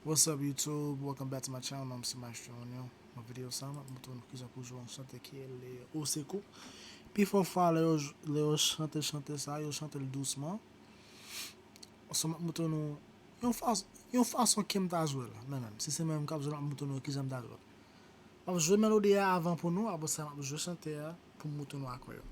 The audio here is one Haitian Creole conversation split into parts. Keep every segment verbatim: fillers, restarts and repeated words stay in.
What's up YouTube? Welcome back to my channel. Non, se Maestro Onyon. Nan videyo sa, m ap montre nou kijan pou jwe yon chante ki rele Au Secours. Pifò fwa, lè yo, lè yo chante chante sa, yo chante l dousman. So, m ap montre nou yon fas-, yon fason ke m ta jwe l, mwen menm. Si se mwen menm k ap jwe l, m ap montre nou kijan m ta jwe l. M ap jwe melodi a avan pou nou, apre sa, m ap jwe chante a pou m montre nou akò yo.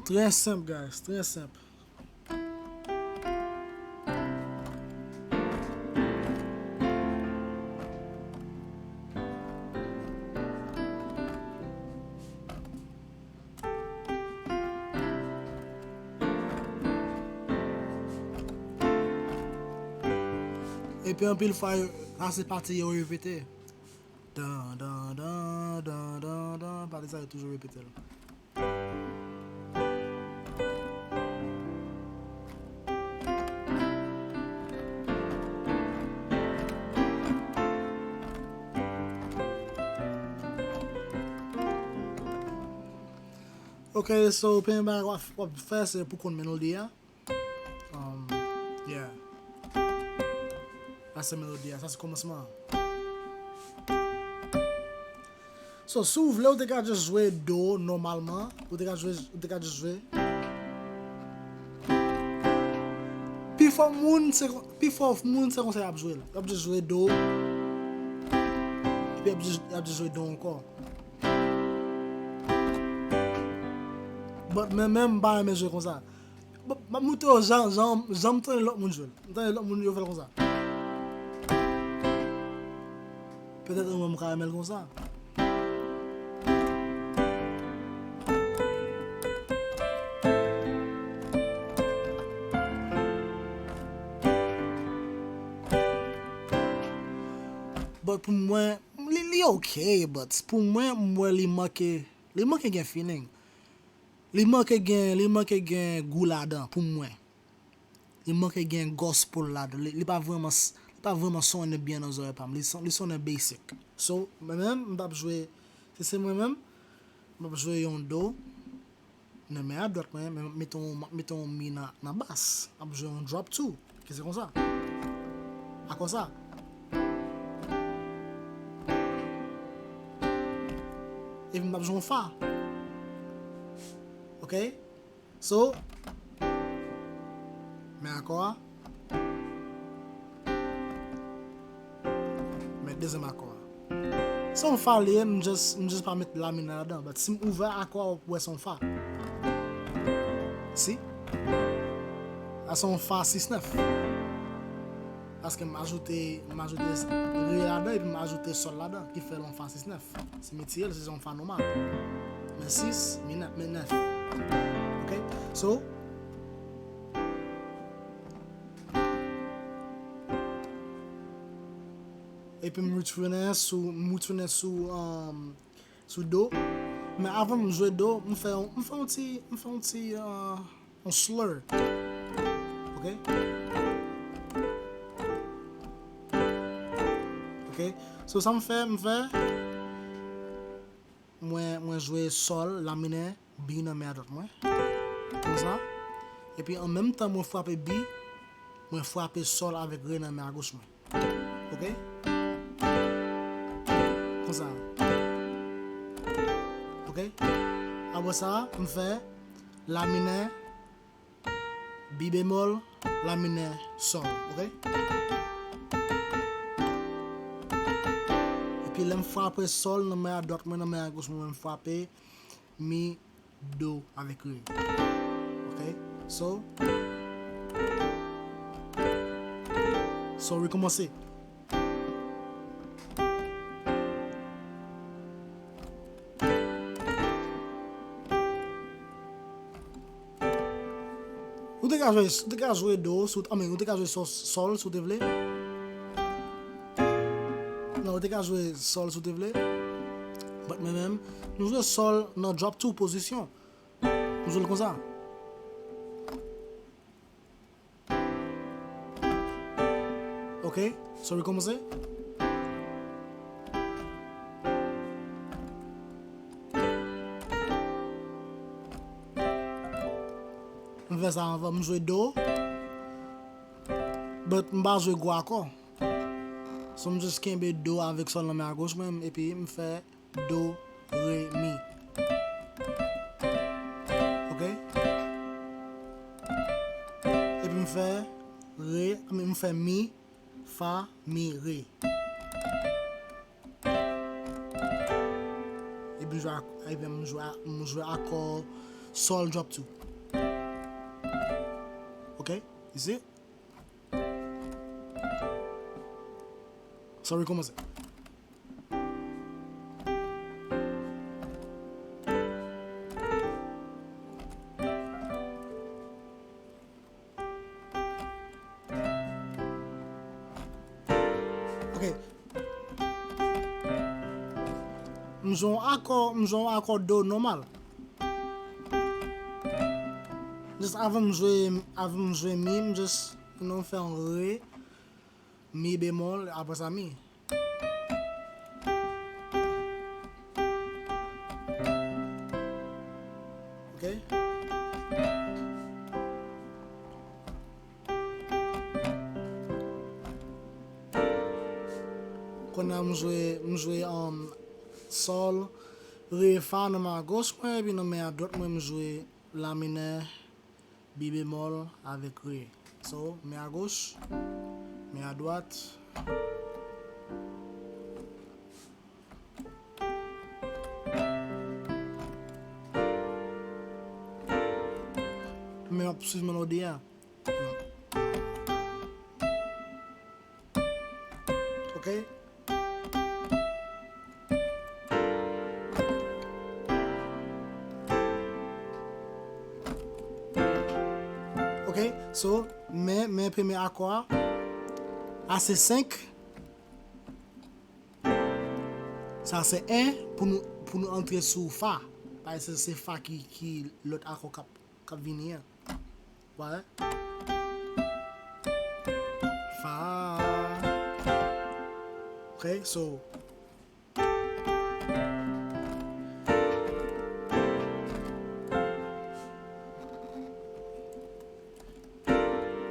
Trè senp, guys, trè senp. Epi anpil fwa, yo, sa se pati yo repete. Dan, dan, dan, dan, dan, dan. Pati sa, yo toujou repete l. Ok, so, premye bagay w ap, w ap fè, se pou konn melodi a. Um, yeah. Sa se melodi a, sa se kòmansman an. So, si w vle, ou te ka just jwe do nòmalman. Ou te ka jwe, ou te ka just jwe. Pifò moun, se kon-, pifò moun, se konsa y ap jwe l. Y ap just jwe do. Epi y ap just, y ap just jwe do ankò. But mwen menm, m pa renmen jwe konsa. Bon, m ap montre w jan, jan, jan m tande lòt moun jwe l. M tande lòt moun yo fè l konsa. Petèt ou menm ou ka renmen l konsa. But pou mwen, li, li ok, but pou mwen, m wè li manke, li manke gen feeling. Li manke gen, li manke gen gou ladan pou mwen. Li manke gen gospel ladan. Li, li pa vrèman s-, li pa vrèman sonnen byen nan zòrèy pa m. Li son-, li sonnen basic. So, mwen menm, m p ap jwe, si se mwen menm, m ap jwe yon do nan men a dwat mwen, men m ap mete yon, m ap mete yon mi nan, nan bas. M ap jwe yon drop two. Ki se konsa. Akò sa. Epi m ap jwe yon fa. Ok? So, men akò a. Men dezyèm akò a. Se yon fa li ye, m just, m just pa met la minè ladan. But si m ouvè akò a, w ap wè se yon fa. Si? A se yon fa sis nèf. Paske m ajoute, m ajoute re ladan epi m ajoute sòl ladan, ki fè l yon fa sis nèf. Si m retire l, se yon fa nòmal. Men sis, mi nèf, men nèf. Ok? So, epi m retounen sou, m retounen sou, um, sou do. Men avan m jwe do, m fè yon, m fè yon ti, m fè yon ti, uh, yon slur. Ok? Ok? So, sa m fè, m fè, mwen, mwen jwe sòl, la minè, bi nan men adwat mwen. Konsa. Epi an menm tan mwen frape bi, mwen frape sòl avèk re nan men agoch mwen. Ok? Konsa. Ok? Apre sa, m fè la minè, bi bemòl, la minè, sòl. Ok? Epi lè m frape sòl nan men adwat mwen, nan men agoch mwen, m frape mi, do avèk re. Ok? So, so, rekòmanse. Ou te ka jwe, ou te ka jwe do, si w, I mean, ou te ka jwe sò-, sòl, si w te vle. Non, ou te ka jwe sòl, si w te vle. But mwen menm, m jwe sòl nan drop two pozisyon. M jwe l konsa. Ok, so rekòmanse. M fè sa anvan, m jwe do. But m pa jwe gwo akò. So m jis kenbe do avèk sòl nan men agoch mwen, epi m fè do, re, mi. Ok? Epi m fè re, I mean, m fè mi, fa, mi, re. Epi m jwe ak-, epi m jwe a-, m jwe akò sòl drop two. Ok? You see? So, rekòmanse. Ok. M jwe yon akò, m jwe yon akò do nòmal. Just avan m jwe, avan m jwe mi, m just, you know, fè yon re, mi bemòl, apre sa mi. Ok? Kounye a m jwe, m jwe, um, sòl, re, fa nan men agoch mwen, epi nan men adwat mwen, m jwe la minè, mi bemòl avèk re. So, men agoch, men adwat. Men ap swiv melodi a. Ok? Ok, so, men, men premye akò a, a se senk. Sa se en pou nou, pou nou antre sou fa. Paske se, se fa ki, ki lòt akò k ap, k ap vini an. Wè? Fa. Ok, so.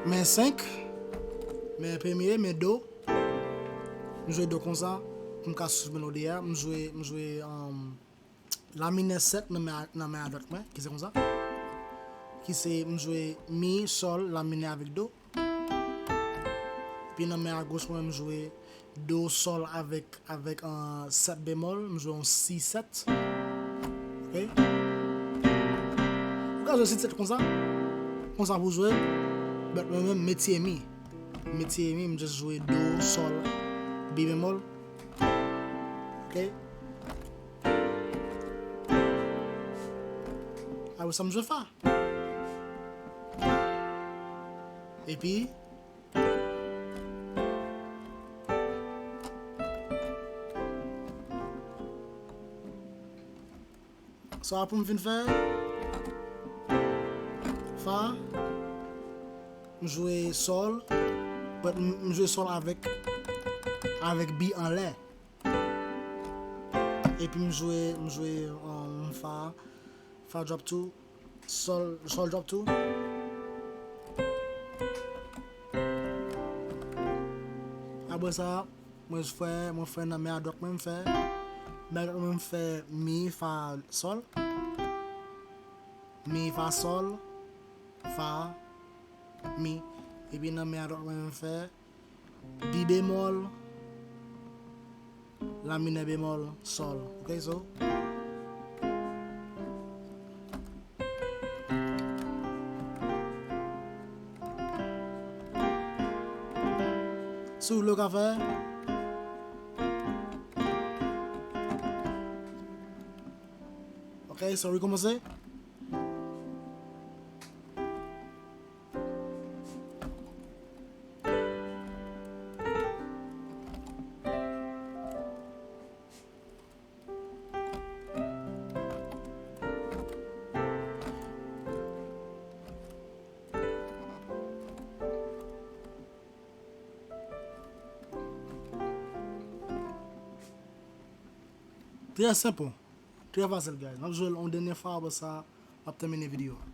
Men senk, men premye, men do. M jwe do konsa, pou m ka swiv melodi a. M jwe, m jwe, um, la minè sèt nan men, nan men adwat mwen, ki se konsa. Ki se, m jwe mi, sòl, la minè avèk do. Epi nan men agoch mwen, m jwe do, sòl avèk, avèk, uh, sèt bemòl, m jwe yon si sèt. Ok? Ou ka jwe si sèt konsa. Konsa pou jwe. But mwen menm, m retire mi. Metye mi, m just jwe do, sol, bi bemol. Ok? Apre sa, m jwe fa. Epi, sa pou m fin fè, fa, m jwe sol, but m, m jwe sol avèk, avèk bi anlè. Epi m jwe, m jwe, um, fa, fa drop two, sol, sol drop two. Apre sa, mwen fè, mwen fè nan men a dwat mwen, m fè, men a dwat mwen, m fè mi, fa, sol. Mi, fa, sol, fa, mi. Epi nan men a dwat mwen, m fè bi bemol, la minè bemol, sol. Ok, so. Si w vle w ka fè. Ok, so rekòmanse. Trè senp, trè fasil, guys. N ap jwe l yon dènye fwa, apre sa, m ap tèmine videyo a.